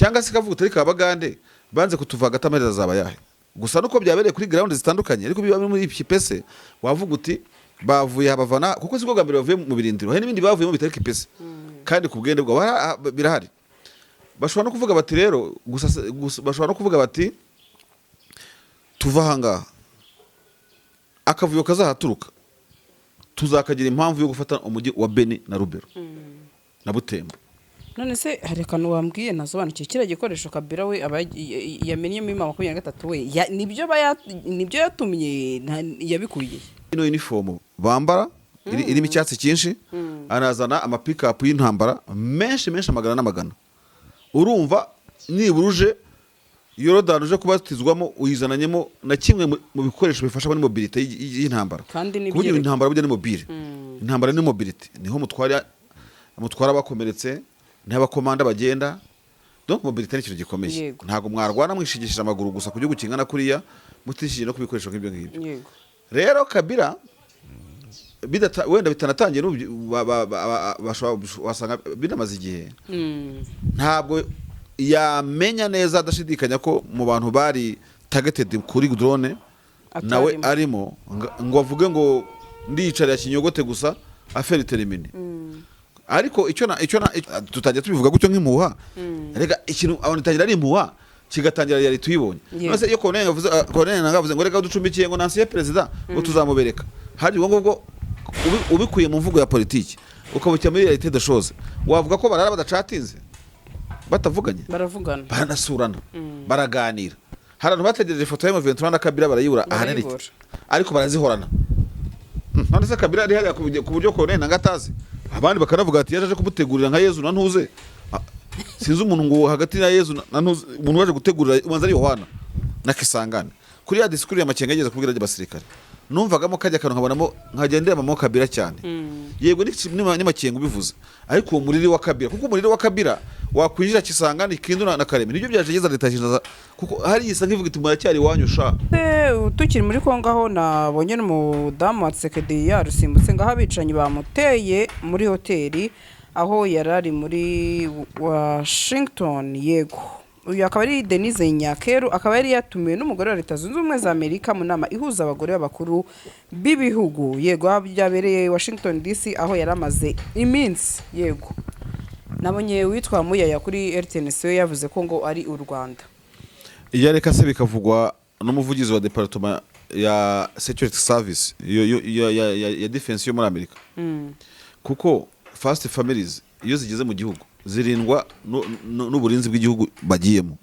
Cyangwa se ikavuga uti: "Abagande banze kutuva hagati, amaherezo azaba yahe?" Gusa nuko byabereye kuri ground zitandukanye, ariko biba muri Kipese, wavuga uti bavuye habavana, kuko sibwo bwa mbere bavuye mu birindiro, hari n'ibindi bavuyemo bitari Kipese kandi ku bwende bwabo birahari. Bashobora no kuvuga bati rero gusa bashobora no kuvuga bati: "Tuva ahangaha, akavuyo kazahaturuka tuzakagira impamvu yo gufata umujyi wa Beni na Rubero na Butembo." None se hari akantu wambwiye ntasobanukiwe? Kiriya gikoresho Kabila we aba yamenyemo M23 we nibyo yatumye yabikuye? Ino uniform bambara irimo icyatsi cyinshi, anazana amapikapu y'intambara menshi menshi, amagana n'amagana. Urumva nibura uje Yorodani uje kubatizwamo, uyizananyemo na kimwe mu bikoresho bifasha muri mobilité y'intambara. Kandi ku buryo n'ibyereka. Intambara burya ni mobile, intambara ni mobilité, niho mutwara abakomeretse, niho abakomanda bagenda. Donc mobilité ni ikintu gikomeye. Ntabwo mwarwana mwishigishije amaguru gusa ku gihugu kingana kuriya mutishije no ku bikoresho nk'ibyo ngibyo. Rero Kabila wenda bitanatangiye n'ubu, wasanga binamaze igihe. Ntabwo yamenya neza adashidikanya ko mu bantu bari targeted kuri drone nawe Atarimo. arimo, ngo avuge ngo ndiyicarira kinyogote gusa, affaire terminée. Ariko icyo tutajya tubivuga gutyo nk'impuha. Rega ikintu abantu itangira ari impuha, kigatangira yari tuyibonye. None se iyo Corneille yavuze, Corneille Nangaa yavuze ngo reka ducumbikiye ngo Nancy perezida ngo tuzamubereka, hari ubwo ngubwo ubikuye mu mvugo ya politiki ukabukira muri réalité des choses, wavuga ko barara badacatinze, batavuganye? Baravugana. Baranasurana, baraganira. Hari abantu bategereje ifoto ya M23 na Kabila barayibura ahanini. Barayibura. Ariko barazihorana. None se Kabila ari hariya ku buryo Corneille Nangaa atazi? Abandi bakanavuga ati yaje aje kumutegurira nka Yezu na Ntuze. Ah, sinzi umuntu ngo hagati ya Yezu na Ntuze, umuntu waje gutegurira ubanza ari Yohana na Kisangani. Kuri ya discours ya Makenga yageze kubwira abasirikare, numvagamo kajya akantu nkabonamo nkagenda ndebamo Kabila cyane. Yego, ni Makenga ubivuze, ariko uwo muriri wa Kabila, kuko umuriri wa Kabila wakwinjira Kisangani, Kindu na Kareme, nibyo byajegeza leta ya Kinshasa, kuko hari isa nk'ivuga iti muracyari iwanyu sha. Tukiri muri Kongo, aho nabonye n'umudamu wa Tshisekedi yarusimbutse, ngaho abicanyi bamuteye muri hoteli aho yari ari muri Washington. Yego, uyu akaba ari Denise Nyakeru, akaba yari yatumiwe n'umugore wa Leta Zunze Ubumwe za Amerika mu nama ihuza abagore b'abakuru b'ibihugu. Yego, aho byabereye Washington DC, aho yari amaze iminsi. Yego, nabonye witwa Muyaya kuri RTNC we yavuze ko ngo ari u Rwanda. Iyo reka se bikavugwa n'umuvugizi wa department ya security service ya defense yo muri Amerika, kuko first families iyo zigeze mu gihugu zirindwa n'uburinzi bw'igihugu bagiyemo.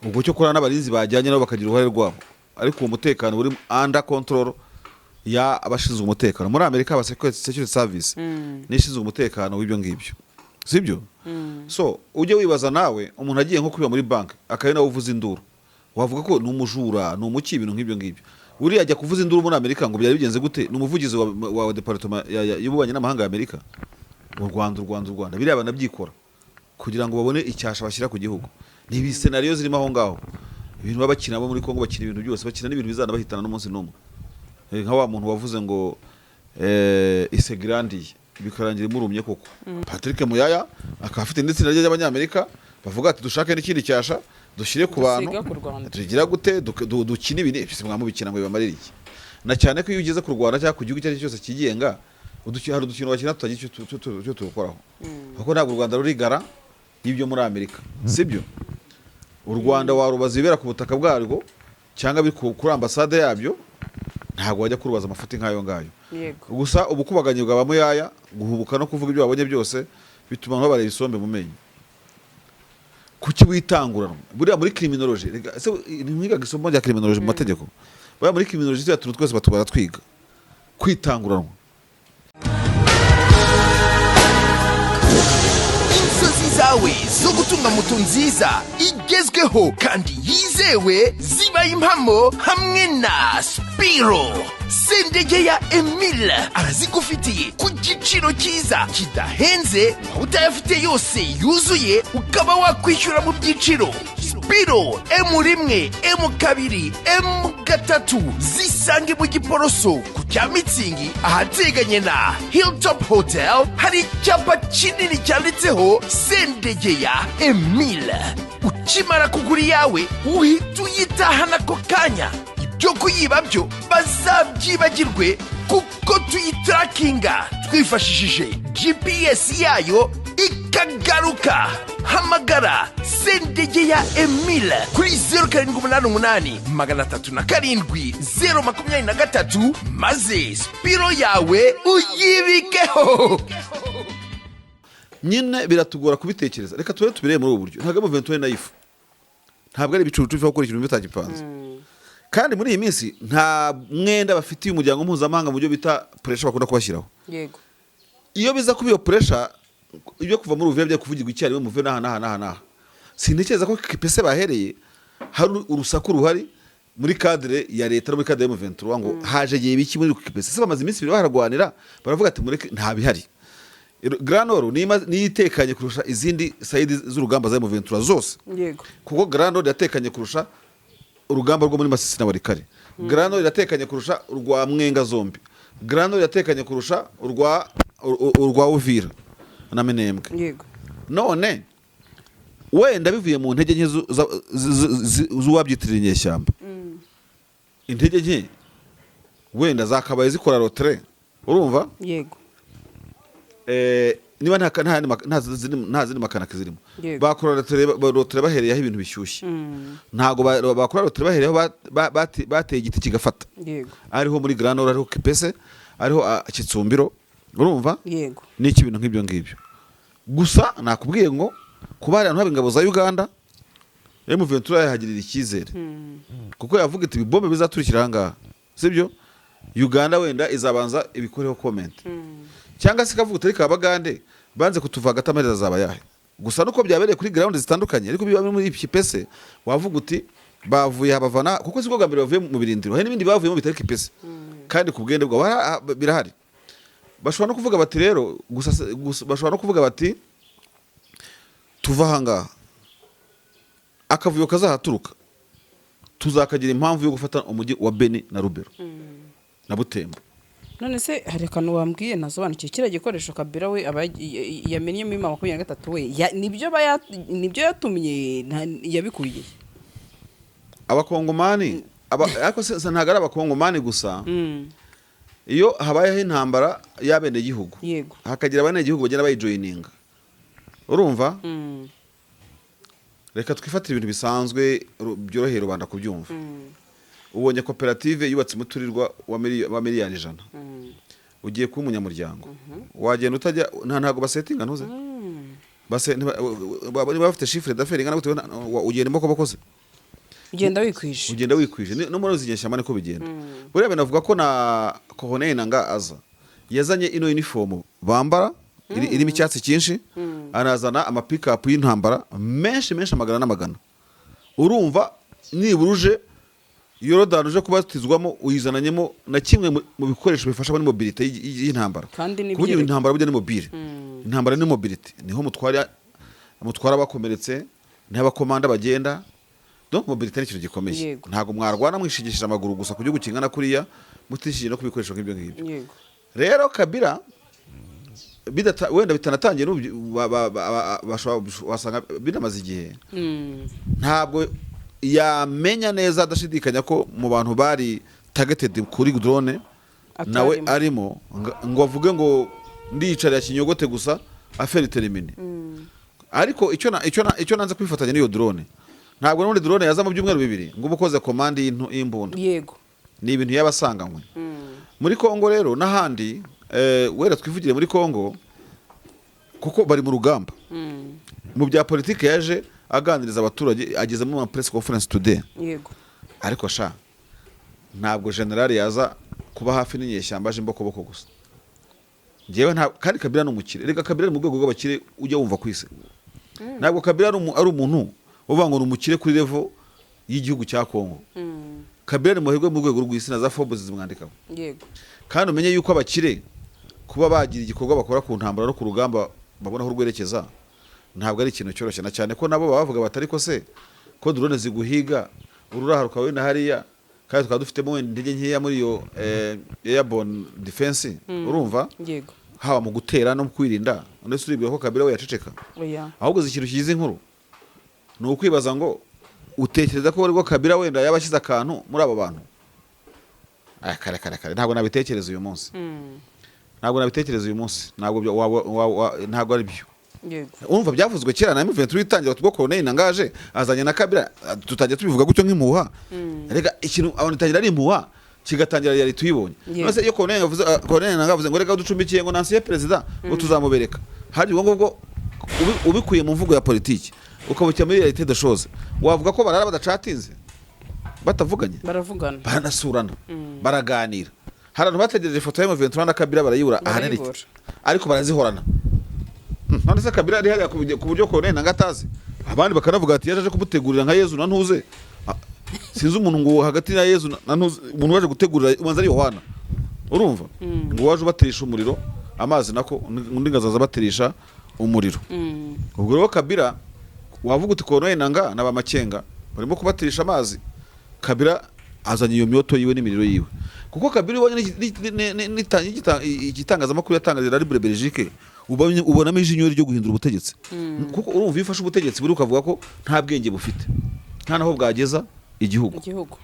Ubwo cyo kora n'abarinzi bajyanye nabo bakagira uruhare rwabo, ariko uwo mutekano uri under control ya abashinzwe umutekano muri Amerika, aba security service n'ishinzwe umutekano w'ibyo ngibyo, sibyo? So ujye wibaza nawe, umuntu agiye nko kwiba muri banki akaba nawe uvuza induru, wavuga ko ni umujura, ni umuki, ibintu nk'ibyo ngibyo. Uriya ajya kuvuza induru muri Amerika ngo byari bigenze gute? Ni umuvugizi wa department y'ububanyi n'amahanga ya Amerika. U Rwanda, u Rwanda, u Rwanda, biriya banabyikora kugira ngo babone icyasha bashyira ku gihugu. Ni ibi scénario zirimo aho ngaho, ibintu baba bakina bo muri Kongo, bakina ibintu byose, bakina n'ibintu bizanabahitana n'umunsi n'umwe. Nka wa muntu wavuze ngo isegrandiye, bikarangira imurumye koko. Patrick Muyaya akaba afite n'itsinda rye ry'Abanyamerika bavuga ati dushake n'ikindi cyasha dushyire ku bantu. Dusiga ku Rwanda. Tugira gute? Dukine ibi nibyo mwamubikina ngo bibamarire iki? Na cyane ko iyo ugeze ku Rwanda cyangwa ku gihugu icyo ari cyo cyose cyigenga, hari udukino bakina tutagira icyo tuwukoraho, kuko ntabwo u Rwanda rurigara y'ibyo muri Amerika, sibyo? U Rwanda warubaza ibibera ku butaka bwarwo cyangwa biri kuri ambasade yabyo, ntabwo wajya kurubaza amafuti nk'ayo ngayo. Gusa ubukubaganyi bwa ba Muyaya, guhubuka no kuvuga ibyo babonye byose, bituma babareba isombe mu menyo. Kuki witanguranwa? Buriya muri criminology, rega, ese ntimwigaga isomo rya criminology mu mategeko? Buriya muri criminology turiya tuntu twese batubara twiga kwitanguranwa. Inzozi zawe zo gutunga moto nziza igezweho kandi yizewe zibaye impamo hamwe na Spiro. Sendege ya Emile arazigufitiye ku giciro cyiza kidahenze, waba utayafite yose yuzuye ukaba wakwishyura mu byiciro. Spiro. Spiro M1, M2, M3 zisange mu Giporoso ku cya Mitsingi, ahateganye na Hilltop Hotel. Hari icyapa kinini cyanditseho Sendegeya Emile. Ukimara kugura iyawe, uhita uyitahana ako kanya. Ibyo kuyiba byo bazabyibagirwe, kuko tuyitarakinga twifashishije GPS yayo ikagaruka. Hamagara Sendegeya Emile kuri 0788 307 023, maze Spiro yawe uyibikeho. Nyine biratugora kubitekereza. Reka tube tubirebe muri ubu buryo: ntabwo M23 naïf, ntabwo ari ibicucu biva gukora ikintu bitagipanze. Kandi muri iyi minsi nta mwenda bafitiye umuryango mpuzamahanga mu byo bita pressure bakunda kubashyiraho. Iyo biza kuba iyo pressure, ibyo kuva muri Uvira byari kuvugirwa icyarimwe, muve n'aha n'aha n'aha n'aha. Sintekereza ko Kipese bahereye hari urusaku ruhari muri cadre ya leta no muri cadre ya M23 ngo haje gihe biki muri Kipese. Se bamaze iminsi 2 baharwanira, baravuga ati mureke, nta bihari. Grand Nord niyo itekanye kurusha izindi side z'urugamba za M23 zose, kuko Grand Nord yatekanye kurusha urugamba rwo muri Masisi na Walikale. Grand Nord iratekanye kurusha urwa Mwenga zombi. Grand Nord iratekanye kurusha urwa Uvira na Minembwe. None wenda bivuye mu ntege nke z'uwabyitirira inyeshyamba, intege nke wenda zakabaye zikora retrait, urumva? Yego. Niba nta zindi makanaka zirimo, bakora retrait bahereye aho ibintu bishyushye. Ntabwo bakora retrait bahereye aho bateye igiti kigafata, ariho muri Grand Nord, ariho Kipese, ariho Kitsumbiro, urumva? Yego. N'iki, ibintu nk'ibyo ngibyo. Gusa nakubwiye ngo kuba hari ahantu haba ingabo za Uganda, M23 yahagirira icyizere, kuko yavuga iti ibibombe bizaturikira aha ngaha, sibyo? Uganda wenda izabanza ibikoreho comment, cyangwa se ikavuga uti ariko Abagande banze kutuva hagati, amaherezo azaba ayahe? Gusa nuko byabereye kuri ground zitandukanye, ariko biba muri Kipese, wavuga uti bavuye habavana, kuko sibwo bwa mbere bavuye mu birindiro, hari n'ibindi bavuyemo bitari Kipese kandi ku bwende bwabo birahari. Bashobora no kuvuga bati rero gusa bashobora no kuvuga bati tuva aha ngaha, akavuyo kazahaturuka tuzakagira impamvu yo gufata umujyi wa Beni na Rubero na Butembo. None se hari akantu wambwiye ntasobanukiwe: kiriya gikoresho Kabila we aba yamenyemo M23 we nibyo yatumye yabikuye? Abakongomani ariko se ntabwo ari Abakongomani gusa. Iyo habayeho intambara y'abenegihugu, hakagira abanyagihugu bagenda bayijoyininga, urumva? Reka twifatire ibintu bisanzwe byoroheye rubanda kubyumva. Ubonye koperative yubatse umuturirwa wa miliyari 100, ugiye kuba umunyamuryango, wagenda utajya? Ntabwo basetinga ntuze. Niba bafite chiffre d'affaires ingana gute, ugenda imboko bakoze. Ugenda wikwije. Ugenda wikwije. No muri izi nyeshyamba niko bigenda. Buriya binavuga ko na Corneille Nanga aza yazanye ino uniform bambara irimo icyatsi cyinshi, anazana amapikapu y'intambara menshi menshi, amagana n'amagana. Urumva nibura uje Yorodani uje kubatizwamo, uyizananyemo na kimwe mu bikoresho bifasha muri mobilité y'intambara. Kandi ni Ku buryo byereka. intambara burya ni mobile, intambara ni mobilité, niho mutwara abakomeretse, niho abakomanda bagenda. Donc mobilité ni ikintu gikomeye. Ntabwo mwarwana mwishigishije amaguru gusa ku gihugu kingana kuriya mutishyuye no ku bikoresho nk'ibyo ngibyo. Rero Kabila wenda bitanatangiye n'ubu, wasanga binamaze igihe. Ntabwo yamenya neza adashidikanya ko mu bantu bari targeted kuri drone nawe Atarimo. arimo, ngo avuge ngo ndiyicarira kinyogote gusa, affaire terminée. Ariko icyo nanze kwifatanya n'iyo drone, ntabwo n'ubundi drone yaza mu byumweru 2 ngo uba ukoze commande y'imbunda. Ni ibintu yaba asanganywe muri Kongo rero n'ahandi. Wenda twivugire muri Kongo kuko bari mu rugamba. Mu bya politiki yaje aganiriza abaturage, ageze mu press conference today. Ariko sha, ntabwo general yaza kuba hafi n'inyeshyamba aje imbokoboko gusa. Njyewe nta kandi Kabila ni umukire. Reka, Kabila ni mu rwego rw'abakire ujya wumva ku isi. Ntabwo Kabila ari umuntu uvuga ngo ni umukire kuri level y'igihugu cya Kongo. Kabila ni muherwe mu rwego rw'isi, na za Forbes zimwandikaho. Kandi umenye yuko abakire kuba bagira igikorwa bakora ku ntambara no ku rugamba babona aho rwerekeza, ntabwo ari ikintu cyoroshye, na cyane ko nabo baba bavuga bati ariko se Ko drone ziguhiga, ururaha rukaba wenda hariya, kandi tukaba dufitemo wenda intege nkeya muri iyo airborne defense, urumva? Yego. Haba mu gutera no mu kwirinda. Ndetse uribwira ko Kabila we yaceceka? Oya. Ahubwo uzi ikintu kigize inkuru, ni ukwibaza ngo utekereza ko aribwo Kabila wenda yaba ashyize akantu muri abo bantu? Aya, kare kare kare, ntabwo nabitekereza uyu munsi. Ntabwo nabitekereza uyu munsi, ntabwo ntabwo ari byo. Urumva, byavuzwe kera na M23 itangira, ubwo Corneille Nangaje azanye na Kabila, tutajya tubivuga gutyo nk'impuha. Rega ikintu abantu itangira ari impuha, kigatangira yari tuyibonye. None se iyo Corneille yavuze, Corneille Nangaje avuze ngo reka ducumbikiye ngo Nancy perezida, ngo tuzamubereka, hari ubwo ngubwo ubikuye mu mvugo ya politiki ukabukira muri réalité des choses, wavuga ko barara badacatinze, batavuganye? Baravugana. Baranasurana, baraganira. Hari abantu bategereje ifoto ya M23 na Kabila barayibura ahanini. Barayibura. Ariko barazihorana. None se Kabila ari hariya ku buryo Corneille Nangaa atazi, abandi bakanavuga ati yaje kumutegurira nka Yezu na Ntuze. Ah, sinzi umuntu ngo hagati ya Yezu na Ntuze, umuntu waje gutegurira ubanza ari Yohana, urumva, ngo waje ubaterisha umuriro, amazi nako, undi ngazaza baterisha umuriro. Ubwo rero Kabila, wavuga uti Corneille Nangaa na ba Makenga barimo kubaterisha amazi, Kabila azanye iyo myoto yiwe n'imiriro yiwe, kuko Kabila ubonye igitangazamakuru yatangaje na Libre Belgique, ubonamo ijinyo ryo guhindura ubutegetsi, kuko urumva iyo ufashe ubutegetsi buri ukavuga ko nta bwenge bufite, nta naho bwageza igihugu. Igihugu.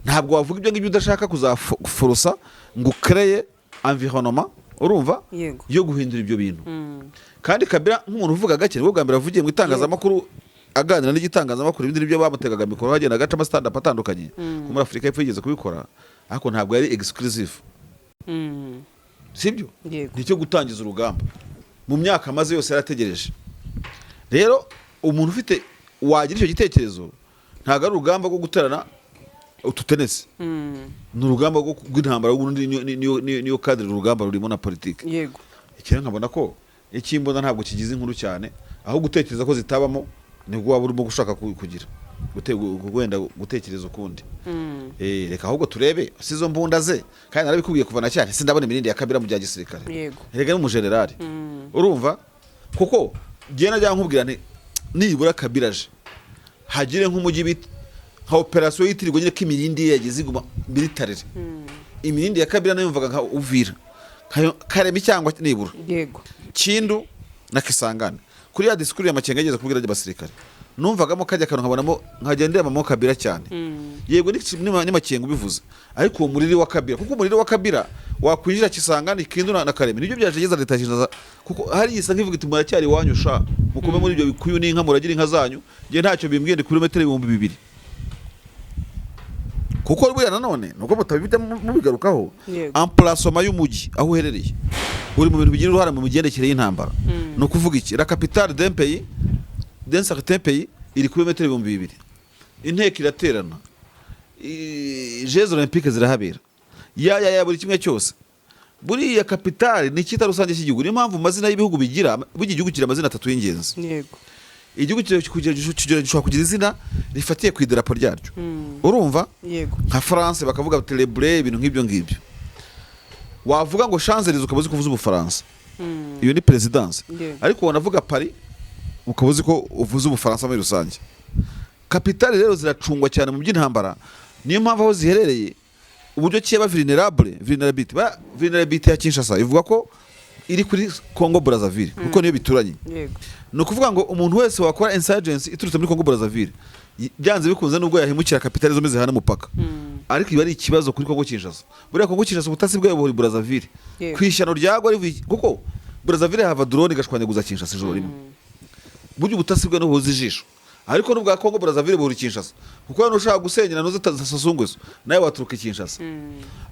Ntabwo wavuga ibyo ngibyo udashaka kuzaforosa ngo ukreye environnement, urumva, yo guhindura ibyo bintu. Kandi Kabila nk'umuntu uvuga gake, nibwo bwa mbere avugiye mu itangazamakuru, aganira n'igitangazamakuru. Ibindi nibyo bamutegaga mikoro, bagenda agacamo stand up atandukanye, ko muri Afurika y'Epfo yigeze kubikora, ariko ntabwo yari exclusive. Sibyo? Yego. Nicyo gutangiza urugamba mu myaka amaze yose yarategereje. Rero umuntu ufite wagira icyo gitekerezo, ntabwo ari urugamba rwo guterana ututenesi, ni urugamba rw'intambara ubundi niyo cadre urugamba rurimo na politiki. Iki rero nkabona ko ikimbona ntabwo kigize inkuru cyane, aho gutekereza ko zitabamo nibwo waba urimo gushaka kugira wenda gutekereza ukundi. Reka ahubwo turebe si izo mbunda ze, kandi narabikubwiye kuva na cyane, sindabona imirindi ya Kabila mu bya gisirikare. Erega ni umujenerali, urumva, kuko njye najya nkubwira nti nibura Kabila aje hagire nk'umujyi bita nka operasiyo yitirirwa nyine ko imirindi ye yagize iguma militarily. Imirindi ya Kabila nayo yumvaga nka Uvira, nka Karemi, cyangwa nibura Kindu na Kisangani. Kuri ya disikuru ya Makenga yageze kubwira abasirikare, numvagamo kajya kantu nkabonamo nkajya ndebamo Kabila cyane. Yego, ni Makenga ubivuze, ariko uwo muriri wa Kabila, kuko umuriri wa Kabila wakwinjira Kisangani, Kindu na Karemi, nibyo byajegeza leta ya Kinshasa, kuko hari isa nk'ivuga iti muracyari iwanyu sha, mukume muri ibyo bikuyu n'inka, muragira inka zanyu, njye ntacyo bimbwiye, ndi kilometero 2000. Kuko buriya nanone nuko mutabijya mubigarukaho, emplacement y'umujyi aho uherereye uri mu bintu bigira uruhare mu migendekere y'intambara. Ni ukuvuga iki? La capitale d'un pays, d'un certain pays, iri kuri metero 2000, inteko iraterana, Jeux Olympiques zirahabera, ya buri kimwe cyose. Buriya capitale ni icyita rusange cy'igihugu. Niyo mpamvu mu mazina y'ibihugu bigira, burya igihugu kigira amazina atatu y'ingenzi. Igihugu gishobora kugira izina rifatiye ku idarapo ryaryo, urumva? Yego. Nka France bakavuga bati les bleus, ibintu nk'ibyo ngibyo. Wavuga ngo Champs-Élysées ukaba uzi ko uvuze Ubufaransa. Iyo ni présidence. Ariko wanavuga Paris ukaba uzi ko uvuze Ubufaransa muri rusange. Capitale rero ziracungwa cyane mu by'intambara, niyo mpamvu aho ziherereye uburyo kiba vulnerable, vulnerability ba vulnerability ya Kinshasa ivuga ko iri kuri Congo Brazzaville, kuko niyo bituranye. Ni ukuvuga ngo umuntu wese wakora insurgency iturutse muri Congo Brazzaville, byanze bikunze nubwo yahemukira capitale zombi zihana umupaka, ariko iba ari ikibazo kuri Congo Kinshasa. Buriya Congo Kinshasa ubutasi bwayo buri Brazzaville. Ku ishyano ryagwa rivuye, kuko Brazzaville hava drone igashwanyaguza Kinshasa ijoro rimwe. Burya ubutasi bwe ntubuza ijisho, ariko n'ubwa Congo Brazzaville buhuri Kinshasa, kuko hano ushaka gusenyera ntuzi Sassou Nguesso nawe waturuka i Kinshasa.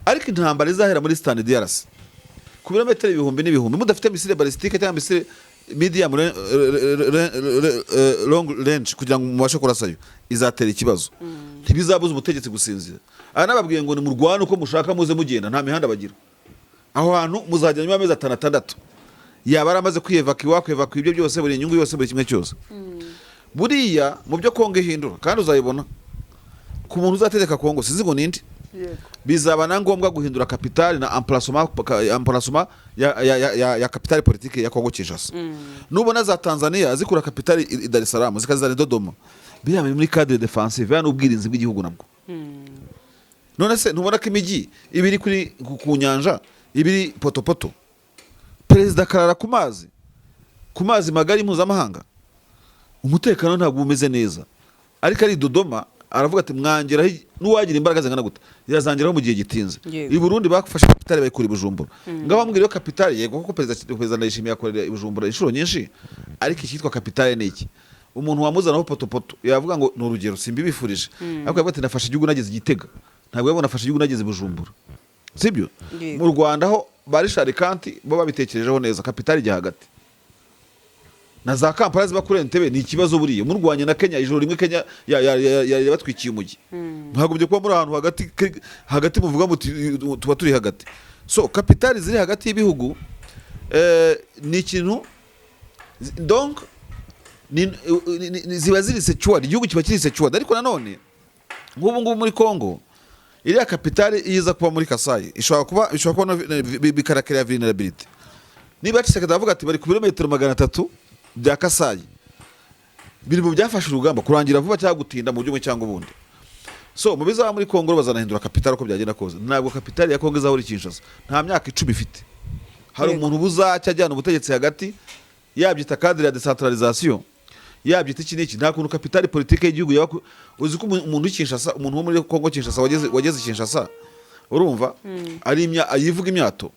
Ariko intambara izahera muri Eastern DRC ku birometero ibihumbi n'ibihumbi, mudafite missile balistique cyangwa missile medium long range kugira ngo mubashe kurasayo, izatera ikibazo. Ntibizabuza umutegetsi gusinzira. Aha nababwiye ngo ni murwane uko mushaka, muze mugenda, nta mihanda bagira aho hantu, muzagera nyuma y'amezi atanu, atandatu, yaba yaramaze kwiyevakiwa, kwevakuwa ibyo byose, buri nyungu yose, buri kimwe cyose. Buriya mu byo Kongo ihindura, kandi uzayibona ku muntu uzategeka Kongo, sinzi ngo ninde, bizaba na ngombwa guhindura capitale na emplacement ya capitale politique ya Kongo Kinshasa. Nubona za Tanzania zikura capitale i Dar es Salaam zikazana i Dodoma, Biriya biri muri cadre defensive, biriya ni ubwirinzi bw'igihugu nabwo. None se ntubona ko imijyi iba iri ku nyanja, iba iri potopoto, perezida akarara ku mazi magari mpuzamahanga? Umutekano ntabwo umeze neza, ariko ari i Dodoma aravuga ati: "Mwangeraho n'uwagira imbaraga zingana gute yazangeraho mu gihe gitinze." I Burundi bafashe capitale bayikura i Bujumbura. Ngaho mbwira, iyo capitale, yego koko perezida Ndayishimiye akorera i Bujumbura inshuro nyinshi, ariko icyitwa capitale ni iki? Umuntu wamuzanaho potopoto yavuga ngo, ni urugero, simbibifurije, ariko yavuga ati: "Nafashe igihugu nageze i Gitega." Ntabwo yabona nafashe igihugu nageze i Bujumbura, sibyo? Yego. Mu Rwanda ho ba Richard Kanti bo babitekerejeho neza, capitale ijya hagati. Na za Kampala ziba kuri Entebbe ni ikibazo. Buriya murwanya na Kenya ijoro rimwe, Kenya yabatwikiye umujyi. Mwagombye kuba muri ahantu hagati, hagati muvuga muti tuba turi hagati. So capitale ziri hagati y'ibihugu ni ikintu, donc ziba ziri secured, igihugu kiba kiri secured. Ariko nanone nk'ubu ngubu muri Congo, iriya capitale iyo iza kuba muri Kasayi ishobora kuba bikarakira vulnerability. Niba Tshisekedi avuga ati bari ku birometero 300 bya Kasayi, biri mu byafashe urugamba kurangira vuba cyangwa gutinda mu buryo bumwe cyangwa ubundi. So mu bizaba muri Congo, bazanahindura capitale uko byagenda kose. Ntabwo capitale ya Congo izahora i Kinshasa, nta myaka 10 ifite. Hari umuntu uba uzacya ajyana ubutegetsi hagati, yabyita cadre ya décentralisation, yabyita iki n'iki. Nta kuntu capitale politique y'igihugu yaba uzi ko umuntu w'i Kinshasa, umuntu wo muri Congo Kinshasa wageze i Kinshasa, urumva ari yivuga imyato,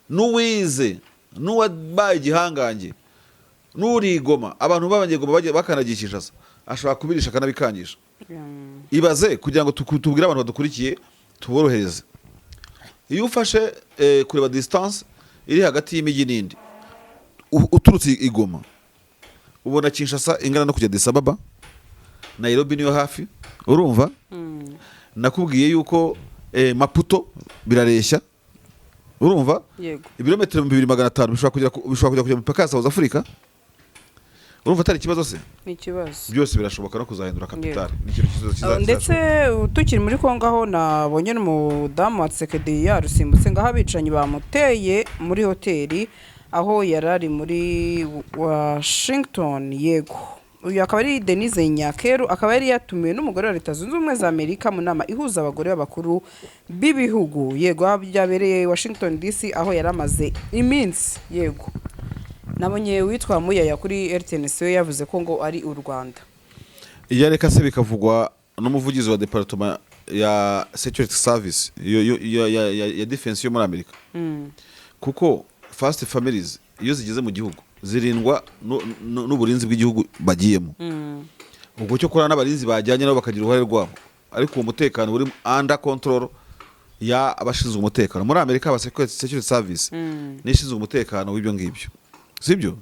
n'uwize, n'uwabaye igihangange, n'uri i Goma, abantu b'abanyegoma bagiye bakanagiye Kinshasa, ashobora kubirisha akanabikangisha. Ibaze, kugira ngo tubwire abantu badukurikiye, tuborohereze, iyo ufashe kureba distance iri hagati y'imijyi n'indi, uturutse i Goma ubona Kinshasa ingana no kujya Addis Ababa. Nairobi niyo hafi, urumva? Nakubwiye yuko Maputo birareshya, urumva? Yego. Ibirometero 2500 bishobora kujya ku mipaka ya South Africa. Urumva atari ikibazo se? Ni ikibazo. Byose birashoboka, no kuzahindura capitale ni ikintu Ndetse kizashoboka. Tukiri muri Kongo, aho nabonye n'umudamu wa Tshisekedi yarusimbutse, ngaho abicanyi bamuteye muri hoteli aho yari ari muri Washington. Yego, uyu akaba ari Denise Nyakeru, akaba yari yatumiwe n'umugore wa Leta Zunze Ubumwe za Amerika mu nama ihuza abagore b'abakuru b'ibihugu. Yego, aho byabereye Washington DC, aho yari amaze iminsi. Yego, nabonye witwa Muyaya kuri RTNC we yavuze ko ngo ari u Rwanda. Iyo reka se bikavugwa n'umuvugizi wa department ya security service ya defense yo muri Amerika, kuko first families iyo zigeze mu gihugu zirindwa n'uburinzi bw'igihugu bagiyemo. Ubwo cyo kora n'abarinzi bajyanye nabo bakagira uruhare rwabo, ariko uwo mutekano uri under control ya abashinzwe umutekano muri Amerika. Aba security service n'ishinzwe umutekano w'ibyo ngibyo, sibyo?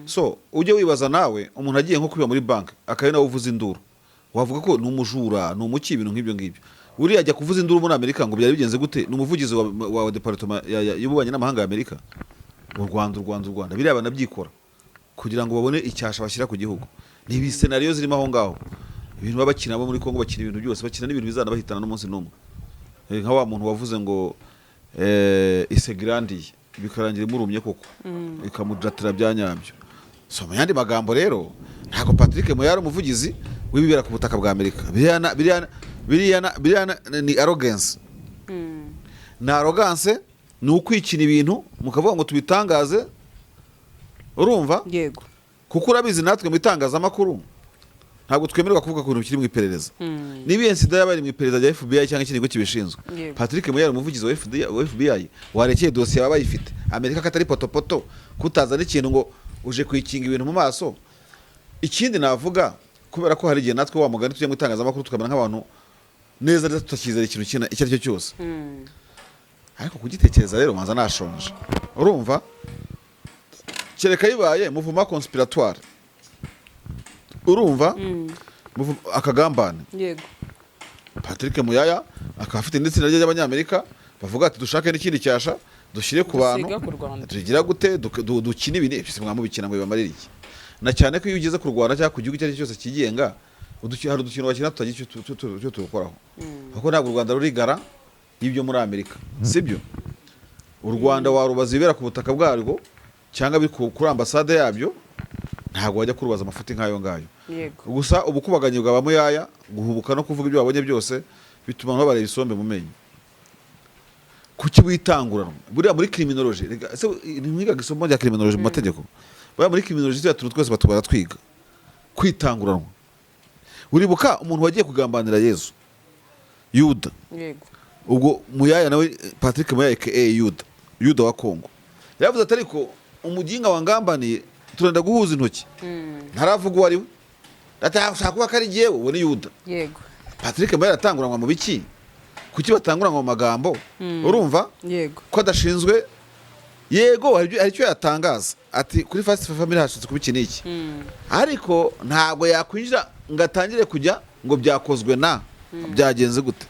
So ujye wibaza nawe, umuntu agiye nko kwiba muri banki akaba nawe uvuza induru, wavuga ko ni umujura, ni umuki, ibintu nk'ibyo ngibyo. Uriya ajya kuvuza induru muri Amerika ngo byari bigenze gute? Ni umuvugizi wa department y'ububanyi n'amahanga ya Amerika. U Rwanda, u Rwanda, u Rwanda, biriya banabyikora kugira ngo babone icyasha bashyira ku gihugu. Ni ibi scénario zirimo aho ngaho, ibintu baba bakina bo muri Kongo, bakina ibintu byose, bakina n'ibintu bizanabahitana n'umunsi n'umwe. Nka wa muntu wavuze ngo isegirandiye, bikarangira imurumye koko, ikamujatira bya nyabyo. So mu yandi magambo rero, ntabwo Patrick Muyaya ari umuvugizi w'ibibera ku butaka bwa Amerika. Biriya ni arrogance, ni arrogance, ni ukwikina ibintu mukavuga ngo tubitangaze, urumva? Yego. Kuko urabizi, natwe mu itangazamakuru ntabwo twemererwa kuvuga ku bintu bikiri mu iperereza. Niba iyo sida yaba ari mu iperereza rya FBI cyangwa ikindi kigo kibishinzwe, Patrick Muyaya, umuvugizi wa FBI, wa FBI warekeye dosiye baba bayifite Amerika, katari potopoto kutazana ikintu ngo uje kwikinga ibintu mu maso. Ikindi navuga, kubera ko hari igihe natwe wa mugani tujya mu itangazamakuru tukamera nk'abantu neza neza tutakizera ikintu icyo ari cyo cyose, ariko kugitekereza rero manza nashonje, urumva? Kereka bibaye mouvement conspiratoire, urumva, akagambane. Patrick Muyaya akaba afite n'itsinda rye ry'Abanyamerika bavuga ati: "Dushake n'ikindi cyasha dushyire ku bantu." Dusiga ku Rwanda. Tugira gute? Dukine ibi n'ibyo mwamubikina ngo bibamarire iki? Na cyane ko iyo ugeze ku Rwanda cyangwa ku gihugu icyo ari cyo cyose cyigenga, hari udukino bakina tutagira icyo tuwukoraho, kuko ntabwo u Rwanda rurigara y'ibyo muri Amerika, sibyo? U Rwanda warubaza ibibera ku butaka bwarwo cyangwa biri kuri ambasade yabyo. Ntabwo wajya kurubaza amafuti nk'ayo ngayo. Gusa ubukubaganyi bwa ba Muyaya, guhubuka no kuvuga ibyo babonye byose, bituma abantu babareba isombe mu menyo. Kuki witanguranwa? Buriya muri criminology, rega, ese ntimwigaga isomo rya criminology mu mategeko? Buriya muri criminology turiya tuntu twese batubara twiga kwitanguranwa. Uribuka umuntu wagiye kugambanira Yezu, Yuda? Yego. Ubwo Muyaya nawe, Patrick Muyaya aka Yuda, Yuda wa Kongo, yaravuze ati: "Ariko umuginga wangambaniye turenda guhuza intoki." Ntaravuga uwo ari we, ati: "Ah, ushaka kuba ko ari jyewe." Uwo ni Yuda. Patrick Muyaya aratanguranwa mu biki? Kuki batanguranwa mu magambo? Urumva ko adashinzwe. Yego, hari icyo yatangaza ati: "Kuri First Family hashinzwe kuba iki n'iki," ariko ntabwo yakwinjira ngo atangire kujya ngo byakozwe na byagenze gute.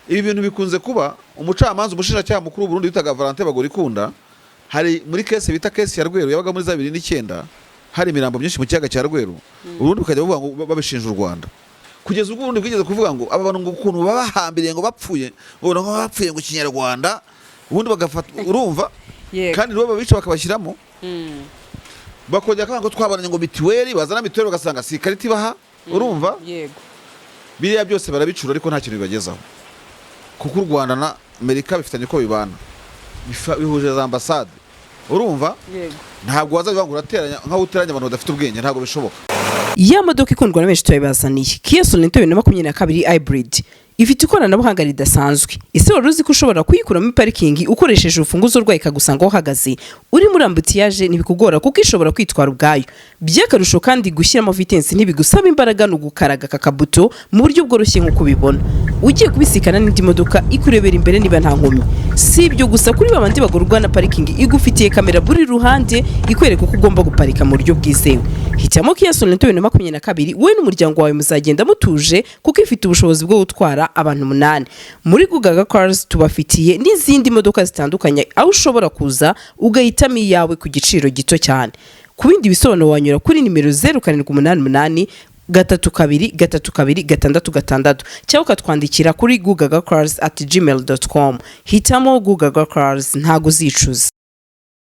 Ibi bintu bikunze kuba. Umucamanza, umushinjacyaha mukuru w'u Burundi witaga Valentin Bagorikunda, hari muri case bita case ya Rweru yabaga muri za 2009, hari imirambo myinshi mu kiyaga cya Rweru, Uburundi bukajya buvuga ngo babishinja u Rwanda, kugeza ubwo Uburundi bwigeze kuvuga ngo aba bantu ngo ukuntu babahambiriye ngo bapfuye, ngo bapfuye ngo Kinyarwanda, ubundi bagafata, urumva? Kandi nibo babica bakabashyiramo. Bakongera kuvuga ngo twabonanye ngo mituweli, bazana mituweli bagasanga si ikarita ibaha, urumva? Biriya byose barabicura, ariko nta kintu bibagezaho, kuko u Rwanda na Amerika bifitanye uko bibana, bihuje za ambasade, urumva? Yego. Ntabwo waza ngo urateranya nkaho uteranya abantu badafite ubwenge, ntabwo bishoboka. Ya modoka ikundwa na benshi turabibazaniye, Kia Sorento 2022 Hybrid, ifite ikoranabuhanga ridasanzwe. Ese wari uzi ko ushobora kuyikura muri parikingi ukoresheje urufunguzo rwayo ikagusanga aho uhagaze? Uri muri embouteillage ntibikugora kuko ishobora kwitwara ubwayo. By'akarusho kandi, gushyiramo vitesse ntibigusaba imbaraga, ni ugukaraga aka kabuto mu buryo bworoshye nk'uko ubibona. Ugiye kubisikana n'indi modoka ikurebera imbere niba nta nkomyi. Si ibyo gusa, kuri babandi bagorwa na parikingi, igufitiye kamera buri ruhande ikwereka uko ugomba guparika mu buryo bwizewe. Hitamo Kia Sorento 2022, wowe n'umuryango wawe muzagenda mutuje kuko ifite ubushobozi bwo gutwara abantu umunani. Muri Gugaga Cars tubafitiye n'izindi modoka zitandukanye, aho ushobora kuza ugahitamo iyawe ku giciro gito cyane. Ku bindi bisobanuro wanyura kuri nimero 0788323266 cyangwa ukatwandikira kuri gugagacars@gmail.com. Hitamo Gugaga Cars, ntago uzicuza.